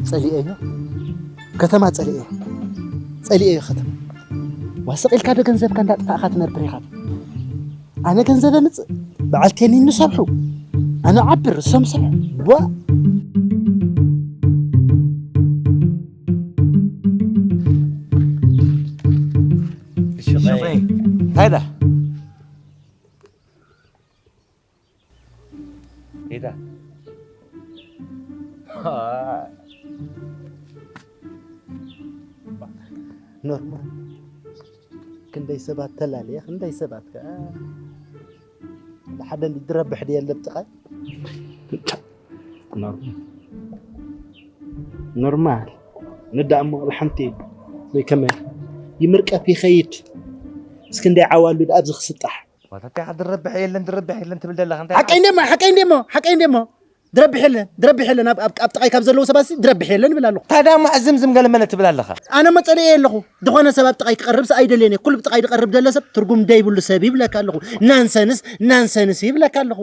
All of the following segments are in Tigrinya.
ጸሊኤዮ ከተማ፣ ጸሊኤዮ ጸሊኤዮ ከተማ። ዋስቕ ኢልካ ዶ ገንዘብካ እንዳጥፋእካ ትነብር ኢኻ? ኣነ ገንዘብ ኣምጽእ፣ በዓልቴኒ ንሰብሑ። ኣነ ዓብር፣ እሶም ሰብሑ። ዋ! እንታይ ዳ? ጌታ። ኖርማል። ክንደይ ሰባት ተላልየ፣ ክንደይ ሰባት ከኣ ሓደ እንዲ ድረብሕ ድየ ኣለብ ጥቓይ። ኖርማል። ኖርማል። ንዳእ እሞ ብሓንቲ ወይ ከመይ ይምርቀፍ ይኸይድ። እስኪ እንደ ዓዋሉ ደኣ ኣብዚ ክስጣሕ። ዋታ እንታይ ድረብሕ የለን፣ ድረብሕ የለን ትብል ዘለኻ? እንታይ ሓቀይ እንደሞ፣ ሓቀይ እንደሞ፣ ሓቀይ እንደሞ። ድረብሕ የለን፣ ድረብሕ የለን። ኣብ፣ ኣብ፣ ኣብ ጥቓይ ካብ ዘለዉ ሰባት ድረብሕ የለን ይብል ኣለኹ። ታዲያ እሞ ዕዝምዝም ገለመለ ትብል ኣለኻ? ኣነ እሞ ጸሊኤ ኣለኹ። ዝኾነ ሰብ ኣብ ጥቓይ ክቐርብ ኣይደልየን እየ። ኩሉ ብጥቓይ ዝቐርብ ዘሎ ሰብ ትርጉም ደይብሉ ሰብ ይብለካ ኣለኹ። ናንሰንስ፣ ናንሰንስ ይብለካ ኣለኹ።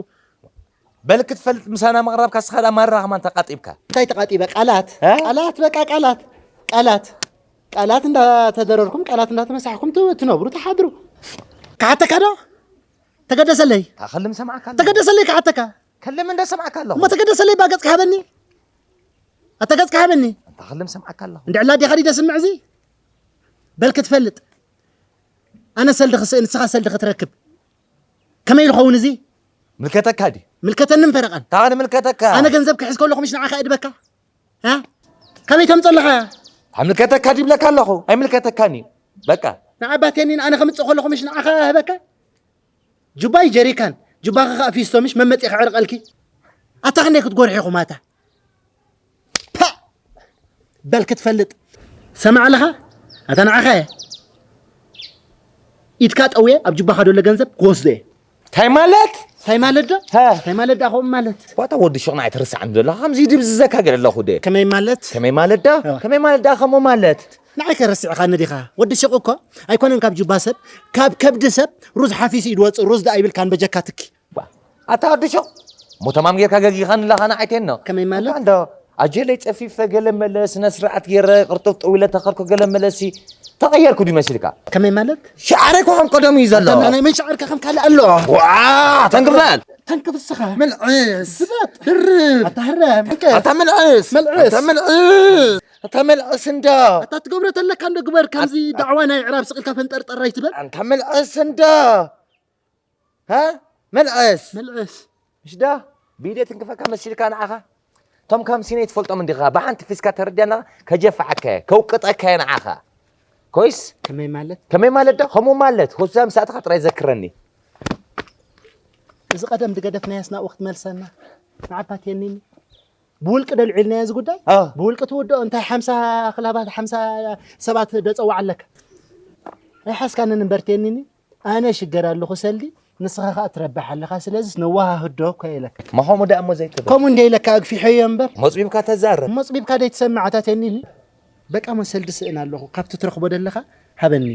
በል ክትፈልጥ ምሳና ምቕራብካ እስኻ ደኣ ማራ ከማን ተቓጢብካ። እንታይ ተቓጢበ? ቃላት፣ እ? ቃላት፣ በቃ ቃላት፣ ቃላት፣ ቃላት እንዳተደረርኩም፣ ቃላት እንዳተመሳሕኩም ት-፣ ትነብሩ ትሓድሩ። ክሓተካ ዶ? ተገደሰለይ። ታኸልም ሰማዕካ ኣለኹ። ተገደሰለይ ክሓተካ። ከልም እንደ ሰማዕካ ኣለኹ። እሞ ተገደሰለይ ባ ገጽካ ሃበኒ። ኣታ ገጽካ ሃበኒ። እንታ ከልም ሰማዕካ ኣለኹ። እንድዕላ ዲኻ ዲደ ስምዕ እዚ? በል ክትፈልጥ። ኣነ ሰልዲ ክስእን፣ ንስኻ ሰልዲ ክትረክብ። ከመይ ዝኸውን እዚ? ምልከተካ ድዩ? ምልከተንን ፈረቓን። ታን ምልከተካ። ኣነ ገንዘብ ክሕዝ ከለኹ ምሽ ንዓኻ እድበካ? እ? ካበይ ተምጸለኻ? ምልከተካ ድዩ ይብለካ ኣለኹ። ኣይምልከተካን እዩ። በቃ። ንዓባቴኒን ኣነ ከምጽእ ከለኹ ምሽ ንዓኻ እህበካ? ጁባይ ጀሪካን፣ ጁባኻ ኸኣ ፊስቶ ምሽ መመጺ ክዕርቐልኪ? ኣታ ክንደይ ክትጎርሒ ኢኹም ኣታ? ፓ! በል ክትፈልጥ። ሰማዕ ኣለኻ? ኣታ ንዓኻ እየ። ኢድካ ጠውየ ኣብ ጁባኻ ደሎ ገንዘብ ክወስዶ እየ። እንታይ ማለት? እንታይ ማለት ዶ? ሃ። እንታይ ማለት ዶ ከምኡ ማለት? ዋታ ወዲ ሹቕ ንዓይ ትርስዓኒ ዘለኻ፣ ከምዚ ድብዝዘካ ገለ ኣለኹ ደ። ከመይ ማለት? ከመይ ማለት ዶ? እዋ። ከመይ ማለት ዶ ከምኡ ማለት? ንዓይ ከ ረሲዕኻኒ ዲኻ? ወዲ ሹቕ እኮ ኣይኮነን ካብ ጁባ ሰብ፣ ካብ ከብዲ ሰብ ሩዝ ሓፊሱ እዩ ዝወጽእ፣ ሩዝ ደኣ ይብልካን በጀካ ትኪ። ባ፣ ኣታ ወዲ ሹቕ፣ እሞ ተማም ጌርካ ገጊኻኒ ኣለኻ ንዓይ ቴኖ። ከመይ ማለት? ኣታ እንዶ ኣጀለይ ጸፊፈ ገለ መለ ስነ ስርዓት ገይረ ቅርጥፍ ጠዊለ ተኸርኩ ገለ መለሲ ተቐየርኩ ድዩ መሲልካ? ከመይ ማለት? ሸዓረይ እኮ ከም ቀደሙ እዩ ዘሎ። ኣታ ናይ መን ሸዓርካ ከም ካልእ ኣሎ? ዋ፣ ተንክፍ በል። ተንክፍ እስኻ። መልዕስ። ስበት። ድርብ። ኣታ ህረም። ኣታ መልዕስ። መልዕስ። ኣታ መልዕስ። ኣታ መልዕስ እንዳ። ኣታ ትገብሮ ተለካ እንዶ ግበር፣ ከምዚ ዳዕዋ ናይ ዕራብ ስቕ ኢልካ ፈንጠርጠር ኣይትበል። ኣንታ መልዕስ እንዳ። ሃ? መልዕስ። መልዕስ። ምሽ ዳ? ብኢደይ ትንክፈካ መሲልካ ንዓኻ? እቶም ከም ሲነይ ትፈልጦም እንዲኻ፣ ብሓንቲ ፊስካ ተረድያና፣ ከጀፍዓካ እየ፣ ከውቅጠካ እየ ንዓኻ። ኮይስ? ከመይ ማለት? ከመይ ማለት ዶ? ከምኡ ማለት፣ ሆዛ ምስ ኣተኻ ጥራይ ዘክረኒ። እዚ ቀደም ዝገደፍናዮስ ናብኡ ክትመልሰና? ንዓባት የኒኒ። ብውልቂ ዶ ልዒልናዮ እዚ ጉዳይ? ኣዎ። ብውልቂ ትውድኦ፣ እንታይ ሓምሳ ክላባት፣ ሓምሳ ሰባት ደጸዋዕ ኣለካ? ኣይሓስካንን እምበር ቴኒኒ? ኣነ ሽገር ኣለኹ ሰልዲ፣ ንስኻ ኸኣ ትረብሕ ኣለኻ፣ ስለዚስ ነወሃህዶ እኮ ኢለካ። ማ ከምኡ ደኣ እሞ ዘይትብል። ከምኡ እንደ ኢለካ ኣግፊሐዮ እምበር። መጽቢብካ ተዛረብ። መጽቢብካ ደይትሰምዕ ኣታ ቴኒኒ? በቃ እሞ ሰልዲ ስእን ኣለኹ፣ ካብቲ ትረኽቦ ደለኻ ሃበኒ።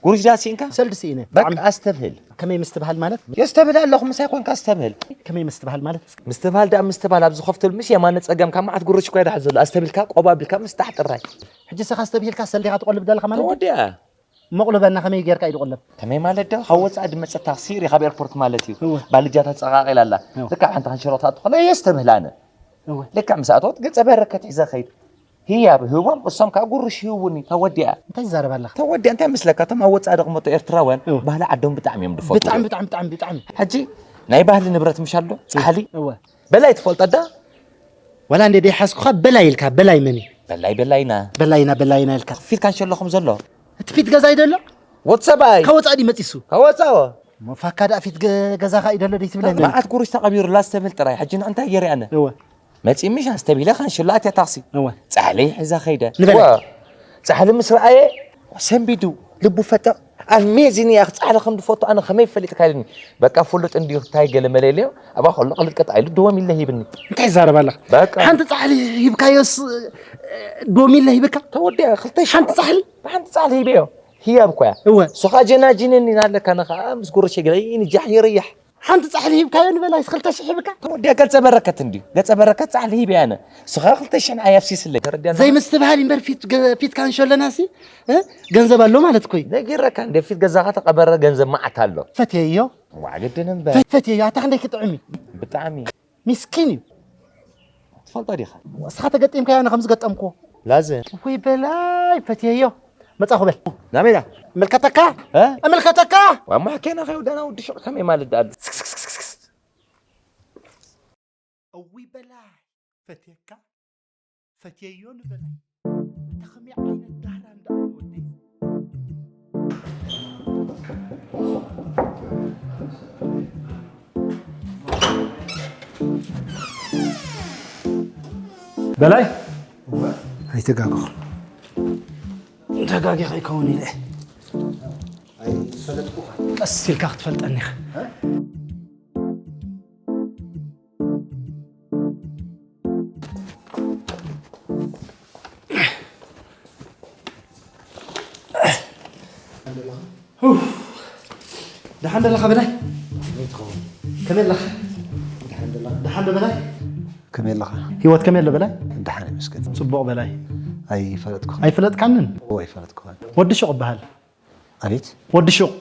ጉርሽ ደኣ ስኢንካ? ሰልዲ ስኢነ። በቃ ብጣዕሚ። ኣስተብህል። ከመይ ምስትብሃል ማለት? የስተብህል ኣለኹ፣ ምሳይ ኮንካ ኣስተብህል። ከመይ ምስትብሃል ማለት? ምስትብሃል ደኣ ምስትብሃል፣ ኣብ ዝኸፍተሉ ምስ የማነ ጸገምካ መዓት ጉርሽ እኮ ይድሓዝ ዘሎ። ኣስተብሂልካ፣ ቆብ ኣቢልካ ምስጣሕ ጥራይ። ሕጂ ንስኻ ኣስተብሂልካ ሰልዲ ኢኻ ትቆልብ ደለኻ ማለት? ተወዲኣ። መቑልበና ከመይ ጌርካ እዩ ዝቑለብ? ከመይ ማለት ዶ? ካብ ወጻኢ ዝመጸ ታክሲ ሪኻ ኣብ ኤርፖርት ማለት እዩ። እወ። ባልጃታ ጸቓቒላ ኣላ። እወ። ልክዕ ሓንቲ ከንሸሮ ትኣቱ ከላ የስተብህል ኣነ። እወ። ልክዕ ምስ ኣተወት ገጸ በረከት ሒዘ ኸይድ። ህያብ ህቦም፣ እሶም ከኣ ጉርሽ ይህቡኒ። ተወዲኣ። እንታይ ትዛረብ ኣለኻ? ተወዲኣ። እንታይ መስለካ? እቶም ኣብ ወጻኢ ዝቕመጡ ኤርትራውያን እወ። ባህሊ ዓዶም ብጣዕሚ እዮም ዝፈትዉ። ብጣዕሚ፣ ብጣዕሚ፣ ብጣዕሚ፣ ብጣዕሚ። ሕጂ ናይ ባህሊ ንብረት ምሽ ኣሎ? ጻሕሊ? እወ። በላይ ትፈልጦ ዶ? ዋላ እንደ ደይሓዝኩኻ በላይ ኢልካ፣ በላይ መን እዩ? በላይ በላይና። በላይና፣ በላይና ኢልካ። ፊት ካንሸሎ ከም ዘሎ። እቲ ፊት ገዛ እዩ ዘሎ? ወዲ ሰብኣይ። ካብ ወጻኢ ድዩ መጺሱ? ካብ ወጻኢ። እሞ ፋካ ደኣ ፊት ገ-፣ ገዛኻ እዩ ዘሎ ደይትብለኒ? መዓት ጉርሽ ተቐቢሩ ላስተብል ጥራይ። ሕጂ ንዕንታይ ገይረ ኣነ? እወ። መጺኡ ምሽ ኣስተቢለ ካንሸሎ ኣትያ ታክሲ። እወ። ጻሕሊ ሒዛ ኸይደ። ንበለ። እወ። ጻሕሊ ምስ ረኣየ ሰንቢዱ፣ ልቡ ፈጠቕ። ኣሜዚን እያ፣ ጻሕሊ ከም ዝፈቱ ኣነ ከመይ ፈሊጥካ ኢሉኒ። በቃ ፍሉጥ እንድዩ፣ እንታይ ገለ መለ ኢለዮ፣ ኣብኣ ከሎ ቅልጥቅጥ ኢሉ ድወም ኢለ ሂብኒ። እንታይ ይዛረብ ኣለኻ? በቃ። ሓንቲ ጻሕሊ ሂብካዮስ፣ ድወም ኢለ ሂብካ? ተወዲኣ፣ ክልተ ሺሕ ሓንቲ ጻሕሊ? ብሓንቲ ጻሕሊ ሂበዮ። ህያብ እኮ እያ። እወ። እሱ ኸኣ ጀናጅነኒ እናሃለካ፣ ኣነ ኸኣ ምስ ጉርሽ ገለ ይንጃሕ ይርያሕ። ሓንቲ ጻሕሊ ሂብካዮ ንበላይ ክልተ ሽሕ ሂብካ? ተወዲያ ገጸ በረከት እንድዩ። ገጸ በረከት ጻሕሊ ሂብ ያነ። ስኻ ክልተ ሽሕ ንዓይ ኣፍሲስለይ። ተረዲያና? ዘይምስትብሃል እምበር ፊት ገ-፣ ፊትካ እንሸለናሲ፣ እ? ገንዘብ ኣሎ ማለት እኮ እዩ። ነጊረካ እንደ ፊት ገዛኻ ተቐበረ ገንዘብ መዓት ኣሎ። ፈትየዮ። ዋዕ ግድን እምበር። ፈ-፣ ፈትየዮ። ኣታ ክንደይ ክጥዕም እዩ? ብጣዕሚ። ሚስኪን እዩ። ትፈልጦ ዲኻ? ንስኻ ተገጢምካዮ፣ ኣነ ከም ዝገጠምኩዎ። ላዘ። ወይ በላይ ፈትየዮ። መጻኹ በል። ናበይ ኢኻ? እምልከተካ? እ? እምልከተካ? ዋሞ ሓኬና ኸይወዳና ወዲ ሹቕ ከመይ ማለት ደኣ ኣሎ? እውይ በላይ ፈትየካ? ፈትየዮ ንበላይ። እንታይ ከመይ ዓይነት ዳህራ እንዳ ኣሎ ወደይ? በላይ? ኣይተጋገኹ። ተጋጊ ከይከውን ኢለ። ኣይፈለጥኩኻ። ቀስ ኢልካ ክትፈልጠኒ ኢኻ። እ? ኡፍ። ደሓን ደለኻ በላይ? ከመይ ትኸውን? ከመይ ኣለኻ? ደሓን ደለኻ? ደሓን ዶ በላይ? ከመይ ኣለኻ? ህይወት ከመይ ኣሎ በላይ? ደሓን ይመስገን። ጽቡቕ በላይ። ኣይፈለጥኩኻን። ኣይፈለጥካንን? እወ፣ ኣይፈለጥኩኻን። ወዲ ሹቕ እበሃል። ኣቤት? ወዲ ሹቕ።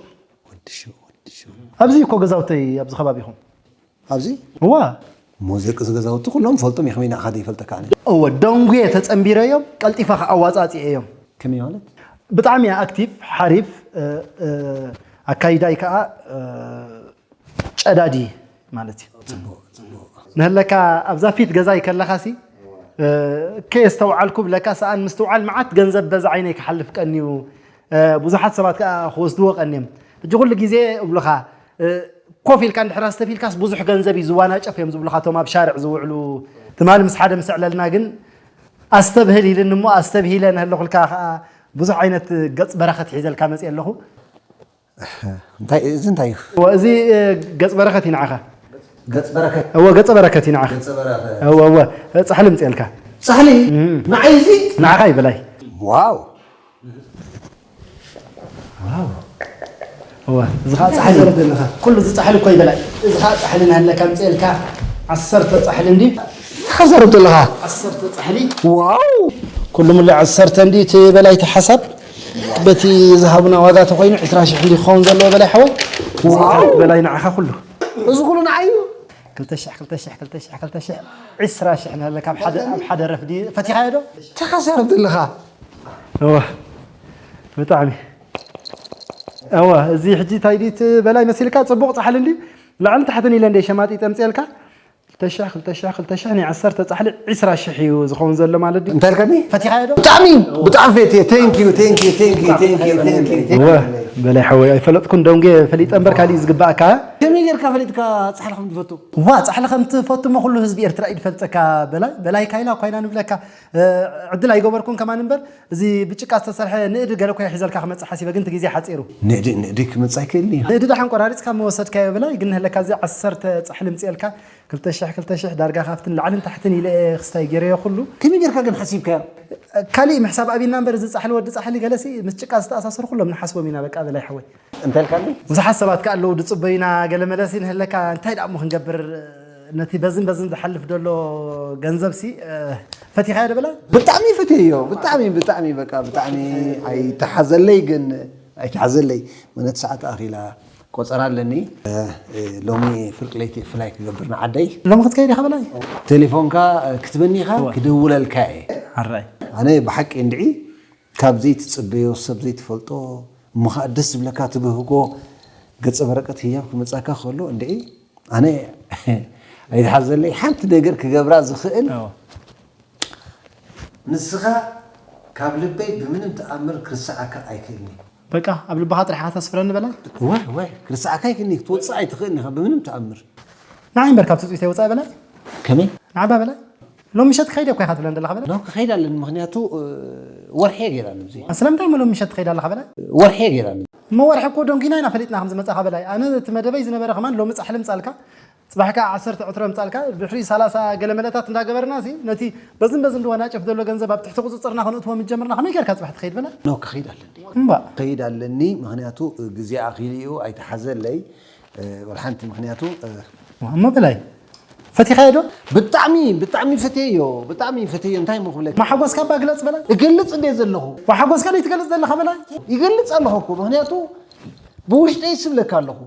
ወዲ ሹቕ፣ ወዲ ሹቕ። ኣብዚ እኮ ገዛውተይ፣ ኣብዚ ከባቢኹም። ኣብዚ? እዋ። እሞ እዚ ገዛውቲ ኩሎም ፈልጦም እዮም፣ ከመይ ንዓኻ ዘይፈልጠካ ኣነ? እወ፣ ደንጉየ ተጸንቢረዮም፣ ቀልጢፈ ከኣ ኣዋጻጺኤዮም። ከመይ ማለት? ብጣዕሚ እያ ኣክቲቭ፣ ሓሪፍ፣ እ፣ እ፣ ኣካይዳይ ከኣ፣ እ፣ ጨዳዲ ማለት እዩ። ጽቡቕ፣ ጽቡቕ። ንህለካ ኣብዛ ፊት ገዛይ ከለኻሲ፣ እ፣ ከየስተውዓልኩ ብለካ ሰኣን ምስትውዓል መዓት ገንዘብ በዛ ዓይነይ ክሓልፍ ቀንዩ፣ እ፣ ብዙሓት ሰባት ከኣ ክወስድዎ ቀንዮም። ሕጂ ኩሉ ግዜ እብሉኻ፣ እ፣ ኮፍ ኢልካ እንድሕር ኣስተብሂልካስ ብዙሕ ገንዘብ እዩ ዝዋናጨፍ እዮም ዝብሉኻ እቶም ኣብ ሻርዕ ዝውዕሉ። ትማሊ ምስ ሓደ ምስ ኣዕለልና ግን ኣስተብህል ኢልኒ እሞ ኣስተብሂለ ንህለኹልካ ከኣ ብዙሕ ዓይነት ገጽ በረኸት ሒዘልካ መጽየ ኣለኹ። እንታይ፣ እዚ እንታይ እዩ? እወ፣ እዚ፣ እ፣ ገጽ በረኸት እዩ ንዓኻ። ገጽ በረከት? እወ፣ ገጸ በረከት እዩ ንዓኻ። ገጸ በረከት። እወ፣ እወ፣ ጻሕሊ ምጽኤልካ። ጻሕሊ? እም። ንዓይ እዚ? ንዓኻ እዩ በላይ። ዋው። ዋው። እወ፣ እዚ ኸዓ እንታይ ጻሕሊ። ትዛረብ ዘለኻ? ኩሉ እዚ ጻሕሊ እኮ እዩ በላይ። እዚ ኸዓ ጻሕሊ ናሃለካ ምጽኤልካ። ዓሰርተ ጻሕሊ እንዲ? እንታይ ትዛረብ ዘለኻ? ዓሰርተ ጻሕሊ። ዋው። ኩሉ ሙሉ ዓሰርተ እንዲ እቲ በላይ እቲ ሓሳብ? በቲ ዝሃቡና ዋጋ ተኾይኑ ዕስራ ሽሕ እንዲ ክኸውን ዘለዎ በላይ ሓወይ? ዋው። በላይ ንዓኻ ኩሉ። እዚ ኩሉ ንዓይ እዩ? ክልተ ሽሕ፣ ክልተ ሽሕ፣ ክልተ ሽሕ፣ ክልተ ሽሕ፣ ዕስራ ሽሕ ናሃለካ ኣብ ሓደ፣ ኣብ ሓደ ረፍዲ ፈቲኻዮ ዶ? እንታይ ትዛረብ ዘለኻ? እወ። ብጣዕሚ። እወ፣ እዚ ሕጂ እንታይ ድዩ እቲ በላይ መሲልካ ጽቡቕ ጻሕሊ እንዲ? ላዕልን ታሕትን ኢለ እንደ ሸማጢ ጠምጽኤልካ? ክልተ ሽሕ፣ ክልተ ሽሕ፣ ክልተ ሽሕ ናይ ዓሰርተ ጻሕሊ ዕስራ ሽሕ እዩ ዝኸውን ዘሎ ማለት ድዩ? እንታይ ኢልካኒ? ፈቲኻዮ ዶ? ብጣዕሚ፣ ብጣዕሚ ፈትየ። Thank you, thank you, thank you, thank you, thank you, thank you. እወ፣ በላይ ሓወይ፣ ኣይፈለጥኩን ደንጉየ ፈሊጠ እምበር ካሊእ እዩ ዝግባኣካ። ከመይ ጌርካ ፈሊጥካ ጻሕሊ ከም ትፈቱ? ዋ፣ ጻሕሊ ከም ትፈቱ እሞ ኩሉ ህዝቢ ኤርትራ እዩ ዝፈልጠካ በላይ። በላይ ካይላ እኳ ኢና ንብለካ። እ፣ ዕድል ኣይገበርኩን ከማን እምበር፣ እዚ ብጭቃ ዝተሰርሐ ንእዲ ገለ እኮ እየ ሒዘልካ ክመጽእ ሓሲበ፣ ግን እቲ ግዜ ሓጺሩ። ንእዲ፣ ንእዲ ክመጽእ ኣይክእልን እዩ። ንእዲ ደሓን ቆራሪጽካ መወሰድካዮ በላይ፣ ግን ንህለካ እዚ ዓሰርተ ጻሕሊ ምጽኤልካ፣ ክልተ ሽሕ፣ ክልተ ሽሕ ዳርጋ ካብትን ላዕልን ታሕትን ኢለ እየ ክስታይ ገይረዮ ኩሉ። ከመይ ጌርካ ግን ሓሲብካዮ? ካሊእ ምሕሳብ ኣቢልና እምበር፣ እዚ ጻሕሊ ወዲ ጻሕሊ ገለሲ ምስ ጭቃ ዝተኣሳሰሩ ኩሎም ንሓስቦም ኢና፣ በቃ በላይ ሓወይ። እንታይ ኢልካኒ? ብዙሓት ሰባት ከኣ ኣለዉ፣ ዝጽበዩና ገለ መለሲ ንህለካ፣ እንታይ ደኣ እሞ ክንገብር፣ ነቲ በዝን በዝን ዝሓልፍ ዘሎ ገንዘብሲ፣ እ፣ ፈቲኻዮ ዶ በላይ? ብጣዕሚ ፈትየዮ፣ ብጣዕሚ፣ ብጣዕሚ፣ በቃ፣ ብጣዕሚ ኣይተሓዘለይ፣ ግን ኣይተሓዘለይ። ምነት ሰዓት ኣኺላ ቆጸራ ኣለኒ። እ፣ እ፣ ሎሚ ፍርቂ ለይቲ ፍላይ ክገብር ንዓደይ። ሎሚ ክትከይድ ኢኻ በላይ? ቴሌፎንካ፣ እ፣ ክትበኒ ኢኻ፣ እወ። ክድውለልካ እየ። ኣራይ። ኣነ ብሓቂ እንድዒ ካብ ዘይትጽበዮ ሰብ ዘይትፈልጦ እሞ ኸኣ ደስ ዝብለካ ትብህጎ ገጸ በረከት ህያብ ክመጻካ ከሎ እንድዒ ኣነ ኣይትሓዘለይ ሓንቲ ነገር ክገብራ ዝኽእል ኣዎ። ንስኻ ካብ ልበይ ብምንም ተኣምር ክርስዓካ ኣይክእልኒ። በቃ ኣብ ልብኻ ጥራሕ ኢኻ ተስፍረኒ በላይ። ወይ ወይ ክርስዓካ ኣይክእልኒ ክትወጽእ ኣይትኽእልኒ ኢኻ ብምንም ተኣምር። ንዓይ እምበር ካብ ትጽቢተይ ወጻኢ በላይ። ከመይ? ንዓባ በላይ። ሎም ምሸት ክኸይድ እኮ ኢኻ ትብለን ዘለኻ በላይ። ኖ ክኸይድ ኣለኒ ምኽንያቱ እ፣ ወርሒ እየ ገይራ ኣብዚ። ስለምንታይ እሞ ሎም ምሸት ትኸይድ ኣለኻ በላይ? ወርሒ እየ ገይራ ኣብዚ። እሞ ወርሒ እኮ ደንጊና ኢና ፈሊጥና ከም ዝመጻኻ በላይ። ኣነ እቲ መደበይ ዝነበረ ከማን ሎሚ ጻሕሊ ምጻልካ፣ ጽባሕ ከኣ ዓሰርተ ዕትሮ ምጻልካ፣ ድሕሪ ሰላሳ ገለ መለታት እንዳገበርና ሲ ነቲ በዝን በዝን ድዋናጨፍ ዘሎ ገንዘብ ኣብ ትሕቲ ቁጽጽርና ከነእትዎ ምጀምርና ከመይ ጌርካ ጽባሕ ትኸይድ በላይ? ኖ ክኸይድ ኣለኒ። እምባ። ክኸይድ ኣለኒ ምኽንያቱ ግዜ ኣኺሉ እዩ ኣይተሓዘለይ። ወላ ሓንቲ ምክንያቱ እሞ በላይ ፈቲኻዮ ዶ? ብጣዕሚ ብጣዕሚ ፈትየዮ፣ ብጣዕሚ ፈትየዮ። እንታይ እሞ ክብለካ? ማሓጎስካ እባ ግለፅ በላይ። እገልፅ እንደ ዘለኹ ማሓጎስካ ዘይትገልፅ ዘለኻ በላይ። ይገልፅ ኣለኹ እኮ፣ ምክንያቱ ብውሽጠይ ይስብለካ ኣለኹ።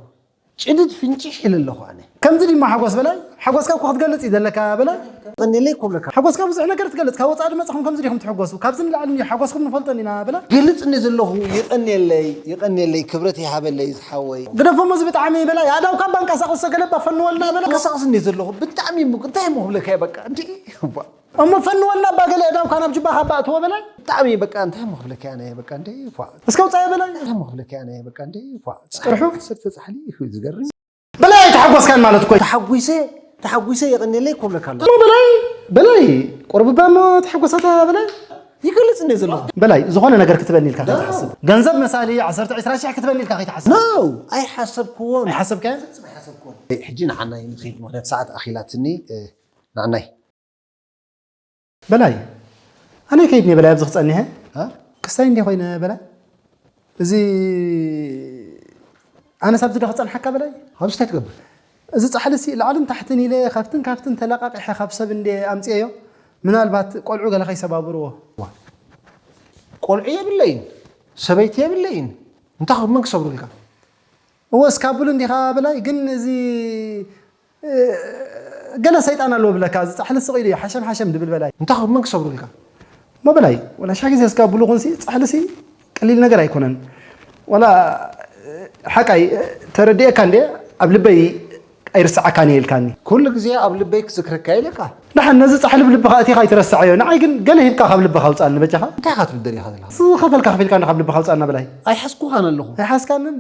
ጭድድ ፍንጭሕ ኢለ ኣለኹ ኣነ። ከምዚ ድዩ ማሓጎስ በላይ? ሓጎስካ እኮ ክትገልፅ እዩ ዘለካ በላይ። ቀኒለይ እኮ ብለካ። ሓጎስካ ብዙሕ ነገር ትገልፅ፣ ካብ ወፃኢ ድመፅኹም ከምዚ ዲኹም ትሕጎሱ? ካብዚ ንላዕሊ እንድዩ ሓጎስኩም ንፈልጦ እንዲና በላይ። ግልፅ እንደ ዘለኹ የቐንየለይ፣ የቐንየለይ፣ ክብረት ይሃበለይ ዝሓወይ። ግደፎ እሞ እዚ ብጣዕሚ በላይ። ኣእዳውካ እባ ኣንቀሳቕሶ ገለ እባ ፈንወልና በላይ። ኣንቀሳቕስ እንደ ዘለኹ ብጣዕሚ እሞ እንታይ እሞ ክብለካ እየ በቃ እንዲ እባ። እሞ ፈንወልና እባ ገለ ኣእዳውካ ናብ ጅባኻ እባ እትዎ በላይ። ብጣዕሚ በቃ እንታይ እሞ ክብለካ እየ ኣነ በቃ እንዲ ፏ። እስከ ውፃእ በላይ። እንታይ እሞ ክብለካ እየ ኣነ በቃ እንዲ ፏ። ፅርሑ። ዓሰርተ ፃሕሊ እዩ ዝገርም። በላይ ኣይተሓጎስካን ማለት እኮ እዩ። ተሓጒሰ ተሓጒሰ የቐንየለይ እኮ እብለካ ኣለኹ። እሞ በላይ በላይ ቁሩብ እባ እሞ ተሓጎሳታ በላይ። ይገልጽ እንደ ዘለኹ። በላይ ዝኾነ ነገር ክትበኒ ኢልካ ከይትሓስብ። ገንዘብ መሳሊ ዓሰርተ ዒስራ ሽሕ ክትበኒ ኢልካ ከይትሓስብ። No ኣይሓሰብክዎን። ኣይሓሰብካዮን? ሕጂ ንዓናይ ንኺድ ምኽንያት ሰዓት ኣኺላትኒ ንዓናይ። በላይ ኣነ ከይድ ኔ በላይ ኣብዚ ክጸኒሐ እ? ክሳይ እንዴ ኮይነ በላይ እዚ ኣነስ ኣብዚ ዶ ክጸንሓካ በላይ ኣብዚ እንታይ ትገብር እዚ ጻሕሊ ሲ ላዕልን ታሕትን ኢለ ካብትን ካብትን ተለቃቂሐ ካብ ሰብ እንዴ ኣምጽኤዮ ምናልባት ቆልዑ ገለ ከይሰባብርዎ ቆልዑ የብለይን ሰበይቲ የብለይን እንታይ መን ክሰብሩልካ እወ እስካብሉ እንዲኻ በላይ ግን እዚ ገለ ሰይጣን ኣለዎ ብለካ እዚ ፃሕሊ ስቕ ኢሉ እዩ ሓሸም ሓሸም ድብል በላይ እንታይ መን ክሰብሩልካ እሞ በላይ ወላ ሻ ግዜ እስካብሉ ኹንሲ ፃሕልሲ ቀሊል ነገር ኣይኮነን ወላ ሓቃይ ተረዲኤካ እንደ ኣብ ልበይ ኣይርስዓካን እየ ኢልካኒ ኩሉ ግዜ ኣብ ልበይ ክዝክረካ ኢለካ ደሓን ነዚ ፃሕሊ ብልብኻ እቲኻ ኣይትረስዓዮ ንዓይ ግን ገለ ሂብካ ካብ ልብኻ ኣውፅኣኒ በጃኻ እንታይ ኢኻ ትብል ደሊኻ ዘለኻ ዝኸፈልካ ከፊልካ እንዶ ካብ ልብኻ ኣውፅኣና በላይ ኣይሓዝኩኻን ኣለኹ ኣይሓዝካንን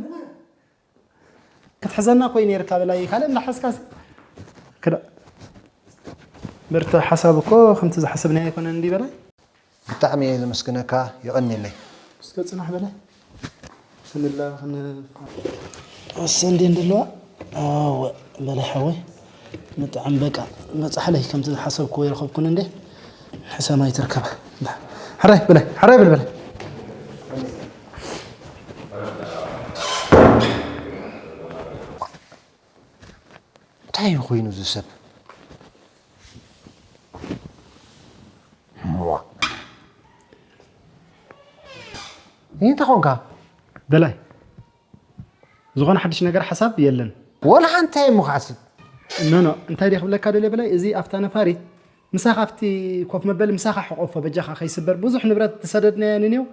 ክትሕዘና እኮ እዩ ነይርካ በላይ ካልእ እንዳሓዝካ ክዳ ምርተ ሓሳብ እኮ ከምቲ ዝሓሰብናዮ ኣይኮነን እንዲ በላይ ብጣዕሚ እየ ዘመስግነካ የቐንየለይ እስከ ፅናሕ በላይ ክንላ ክንወሰ እንዲ እንደለዋ ኣወ በላይ ሓወይ ብጣዕሚ በቃ መፃሕለይ ከምቲ ዝሓሰብክዎ ይረኸብኩን እንዴ ሕሰም ኣይትርከባ ሕራይ በላይ ሕራይ በል በላይ እንታይ እዩ ኮይኑ እዚ ሰብ እንታይ ኮንካ በላይ ዝኾነ ሓድሽ ነገር ሓሳብ የለን ወላ ሓንቲ እንታይ እሞ ክሓስብ ኖኖ እንታይ ድየ ክብለካ ደልየ በላይ እዚ ኣብታ ነፋሪት ምሳኻ ኣብቲ ኮፍ መበሊ ምሳኻ ሕቆፎ በጃኻ ከይስበር ብዙሕ ንብረት ዝሰደድናዮ ንንየው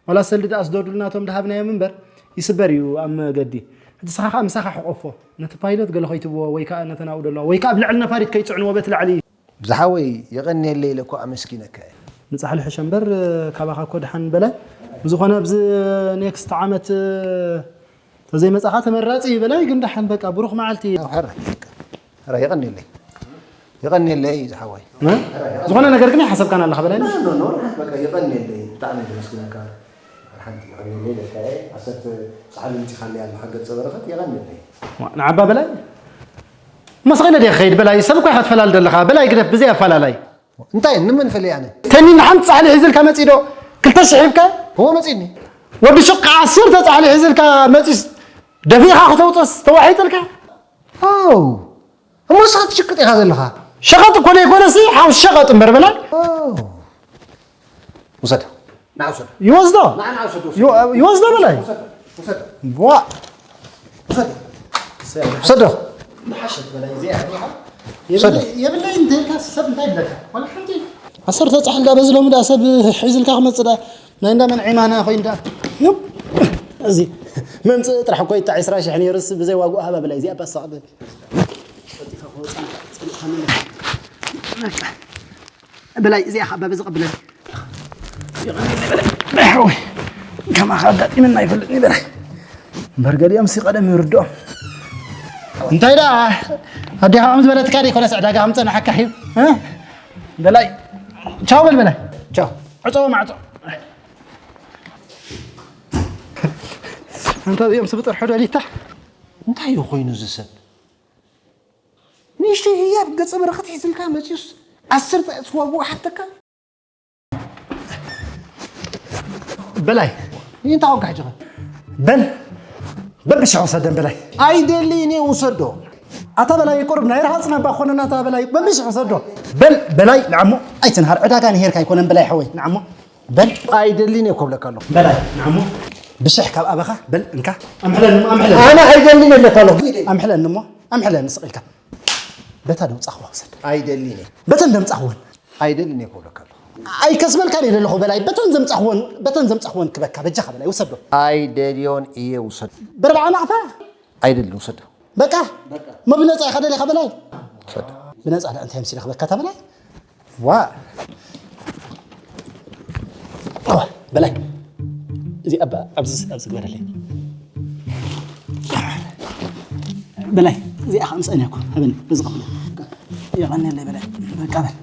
ዋላ ሰልዲ ደኣ ስደዱልና እቶም ድሃብናዮም እምበር ይስበር እዩ ኣብ መገዲ ሕጂ ስኻ ከዓ ምሳኻ ሕቆፎ ነቲ ፓይሎት ገለ ከይትብዎ ወይ ከዓ ነተን ኣብኡ ደለዋ ወይ ከዓ ኣብ ልዕሊ ነፋሪት ከይፅዕንዎ በቲ ላዕሊ ዝሓወይ የቐንየለይ ኢለ እኮ ኣመስጊነካ እየ ንፃሕሊ ሕሸ እምበር ካባኻ እኮ ድሓን በላይ ብዝኾነ ኣብዚ ኔክስት ዓመት ተዘይመጻኻ ተመራጺ እዩ በላይ ግን ደሓን በቃ ብሩኽ መዓልቲ። ሕራይ በቃ ሕራይ የቐንየለይ የቐንየለይ ዝሓወይ። ዝኾነ ነገር ግን ኣይሓሰብካን ኣለኻ በላይ። ኖ ኖ ኖ በቃ የቐንየለይ ብጣዕሚ እየ ዘመስግነካ። ሓንቲ የቐንየለይ ለካ እየ ኣሰተ ጻዕሊ ምጺኻለይ ኣለኻ ገጸ በረኸት የቐንየለይ። ንዓባ በላይ መስኺነ ድየ ክኸይድ በላይ ሰብ እኮ ኢኻ ትፈላሊ ዘለኻ በላይ ግደፍ ብዘይ ኣፈላላይ። እንታይ ንመን ፈለይ ኣነ? ተኒን ሓንቲ ጻሕሊ ሒዝልካ መጺ ዶ ክልተ ሽሕ ሂብካ? እዎ መጺኒ። ወዲ ሹቕ ዓሰርተ ጻሕሊ ሒዝልካ መጺስ ደፊእኻ ክተውጽስ ተዋሒጥልካ? ኣው እሞ ንስኻ ትሽቅጥ ኢኻ ዘለኻ። ሸቐጥ እኮ ዘይኮነሲ ሓውስ ሸቐጥ እምበር በላ። ውሰድ። ንዓ ውሰድ። ይወስዶ? ንዓ ንዓ ውሰድ። ይወስዶ በላይ። ውሰድ። ዋ ሰዶ የብለይ እንተልካ ሰብ እንታይ ይብለካ ዋላ ሓንቲ ዓሰርተ ፃሕል ዳ በዚ ሎሚ ዳ ሰብ ሒዝልካ ክመፅእ ዳ ናይ እንዳ መን ዒማና ኮይኑ ዳ እዚ መምፅእ ጥራሕ እኮ ይታ ዕስራ ሽሕ ነይሩስ ብዘይ ዋግኡ ሃባ በላይ እዚኣ ባሳቕ በል በላይ እዚኣ ካብ በዚ ቀብለኒ ሓወይ ከማኻ ኣጋጢምና ኣይፈልጥን ይበለ እምበር ገሊኦም ሲ ቀደም ይርድኦም እንታይ ደኣ ኣዴኻ ከም ዝበለትካ ደይኮነስ ዕዳጋ ከም ፀናሓካ እዩ በላይ ቻው በል በላይ ቻው ዕፀዎ ማዕፆ እንተ እዚኦም ስብጥር ሕዶ ሊታ እንታይ እዩ ኮይኑ እዚ ሰብ ንእሽተይ ህያብ ገጸ በረኸት ሒዝልካ መጺኡስ ዓሰርተ ዕጽፊ ዋግኡ ሓተካ? በላይ እንታይ ኮንካ ሕጂ ኸ? በል በብሽሕ ውሰደን በላይ። ኣይደልይን እየ ውሰዶ። ኣታ በላይ ቁሩብ ናይ ረሃጽና እባ ኮነና ኣታ በላይ በብሽሕ ውሰዶ። በል በላይ ንዓሞ ኣይትንሃር ዕዳጋ ንሄርካ ኣይኮነን በላይ ሓወይ ንዓሞ። በል ኣይደልይን እየ ኮብለካ ኣለኹ። በላይ ንዓሞ ብሽሕ ካብ ኣበኻ በል እንካ ኣምሕለኒ እሞ ኣምሕለኒ። ኣነ ኣይደልይን እየ ኣለካ ኣለኹ። ኣምሕለኒ እሞ ኣምሕለኒ ስቕ ኢልካ። በታ ደምጻኽዋ ውሰድ። ኣይደልይን እየ። በተን ደምጻኽወን። ኣይደልን እየ ክብለካ ኣለኹ። ኣይከስበልካን እየ ዘለኹ በላይ፣ በተን ዘምጻኽወን፣ በተን ዘምጻኽወን ክበካ በጃኻ በላይ ውሰዶ። ኣይደልዮን እየ ውሰዶ። በርብዓ ናቕፋ? ኣይደልን ውሰዶ። በቃ? እሞ ብነጻ ኢኻ ደሊኻ በላይ? ውሰዶ። ብነጻ ደኣ እንታይ ምሲለ ክበካ እታ በላይ? ዋ። ዋ፣ በላይ። እዚ ኣባ ኣብዚ ኣብዚ ግበረለይ። በላይ፣ እዚኣ ኸዓ ምስአን እያ እኮ። ሃበኒ፣ በዚ ኸፍለ። የቐንየለይ በላይ። በቃ በል።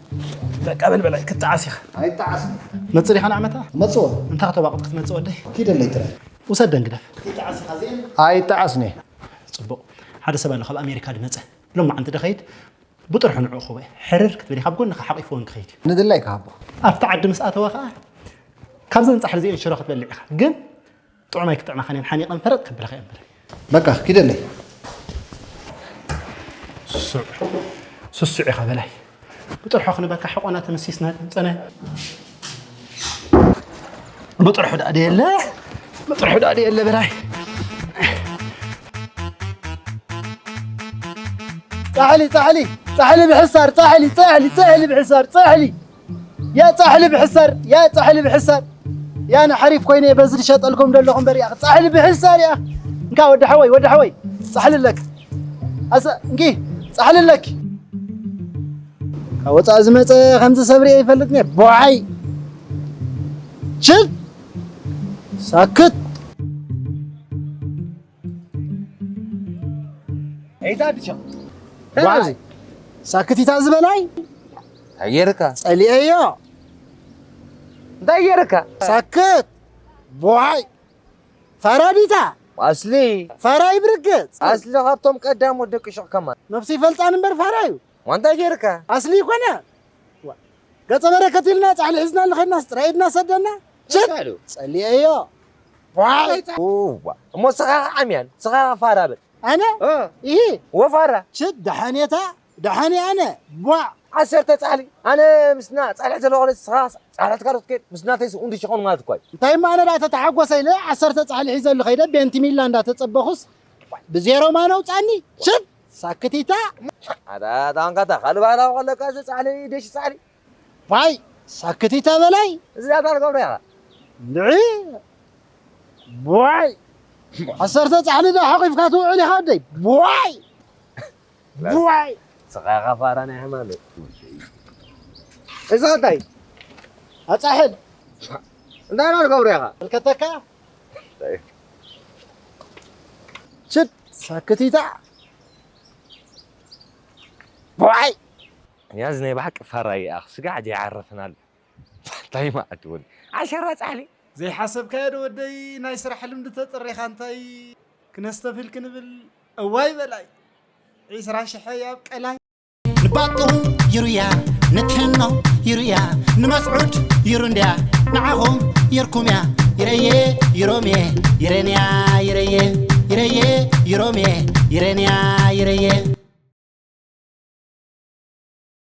በቃ በል በላይ፣ ክትዓስ ኢኻ። ኣይጠዓስን። መጽእ ዲኻ ንዓመታ? መጽዎ። እንታይ ከተዋቕጥ ክትመጽእ ወደይ? ኪደለይ ጥራይ። ውሰደን ግደፍ። ክትዓስ ኢኻ እዚአን? ኣይጠዓስን እየ። ጽቡቕ። ሓደ ሰብ ኣሎ ካብ ኣሜሪካ ዝመጸ። ሎማዓንቲ ዶ ኸይድ? ብጥርሑ ንዕኡ ክወ። ሕርር ክትብል ኢኻ፣ ኣብ ጎንኻ ሓቒፍዎ እውን ክኸይድ እዩ። ንድላይ ክሃቦ። ኣብቲ ዓዲ ምስ ኣተወ ኸዓ፣ ካብዘን ጻሕሊ እዚአን ሽሮ ክትበልዕ ኢኻ። ግን ጥዑም ኣይክጥዕማኻን እየን፣ ሓኒቐን ፈረጥ ከብለኻ እየን በላይ። በቃ፣ ኪደለይ። ስሱዕ፣ ስሱዕ ኢኻ በላይ። ብጥርሑ ክንበካ ሕቆና ተመሲስና ጸነ። ብጥርሑ ደኣ ደየለ፣ ብጥርሑ ደኣ ደየለ በላይ። ጻሕሊ፣ ጻሕሊ፣ ጻሕሊ ብሕሳር፣ ጻሕሊ፣ ጻሕሊ፣ ጻሕሊ ብሕሳር፣ ጻሕሊ። ያ ጻሕሊ ብሕሳር፣ ያ ጻሕሊ ብሕሳር። ያ ንሓሪፍ ኮይነ በዚ ዝሸጠልኩም ዘለኹም በሪኣ። ጻሕሊ ብሕሳር ያ። እንካ ወዲ ሓወይ፣ ወዲ ሓወይ፣ ጻሕሊ ኣለክ። ኣሰ፣ እንኪ፣ ጻሕሊ ኣለኪ። ካብ ወጻኢ ዝመጸ ከምዚ ሰብ ሪኤ ይፈልጥኒ። ቦዓይ። ችድ። ሳክት። ኤታ ብቻ። ዋዚ። ሳክት ኢታ ዝበላይ? እንታይ ጌርካ? ጸሊኤዮ። እንታይ ጌርካ? ሳክት። ቦዓይ። ፋራ ዲታ? ኣስሊ። ፋራ ይብርግጽ። ኣስሊ ካብቶም ቀዳሞት ደቂ ሹቕ ከማን። ነብሱ ይፈልጣን እምበር ፋራ እዩ። ዋንታ ጌርካ? ኣስሊ ይኮነ። ዋ፣ ገጸ በረከት ኢልና ጻሕሊ ሒዝና ንኸድናስ ጥራይ ኢድና ሰደና። ችት! ጻሕሉ። ጸሊኤዮ። ዋይ! ዋ፣ እሞ ስኻ ዓምያን፣ ስኻ ፋራ በል። ኣነ? እ። ኢሂ። ወፋራ። ችት፣ ደሓን እየታ፣ ደሓን እየ ኣነ። ቧዕ! ዓሰርተ ጻሕሊ። ኣነ ምስና ጻሕሊ ዘለኹ ስኻ ጻሕሊ ትካል ክትከድ፣ ምስናተይ ስኡ እንዲሽኾን ማለት እኮ እዩ። እንታይ እማ ኣነ ደኣ ተተሓጎሰ ኢለ ዓሰርተ ጻሕሊ ሒዘሉ ኸይደ፣ ቤንቲ ሚላ እንዳተጸበኹስ፣ ብዜሮ ማን ኣውጻኒ? ችት! ሳክቲታ። ኣታ ታንካታ ካልእ ባህላዊ ከለካ እዚ ጻሕሊ ደሽ ጻሕሊ። ዋይ ሳክቲታ በላይ። እዚ ኣታ ትገብሮ ኢኻ። ንዒ። ዋይ። ዓሰርተ ጻሕሊ ዶ ሓቂፍካ ትውዕል ኢኻ ኣደይ? ዋይ። ዋይ። ስኻ ኢኻ ፋራ ናይ ሃይማኖት። እዚ እንታይ? ኣጻሕል። እንታይ ዶ ትገብሮ ኢኻ? ተልከተካ? ሽት ሳክቲታ። ቦዓይ። ያዝ ናይ ብሓቂ ፋራይ ኣኽ ስጋዕ ጀይ ዓረፍናል። እንታይ ማለት እውን ዓሸራ ጻሕሊ ዘይሓሰብካዮ ዶ ወደይ ናይ ስራሕ ልምዲ ተጥሪኻ እንታይ ክነስተብህል ክንብል እዋይ በላይ ዒስራ ሽሐ ያብ ቀላይ ንባጡ ይሩያ ንትሕኖ ይሩያ ንመስዑድ ይሩ እንድያ ንዓኹም ይርኩም እያ ይረየ ይሮምየ ይረንያ ይረየ ይረየ ይሮምየ ይረንያ ይረየ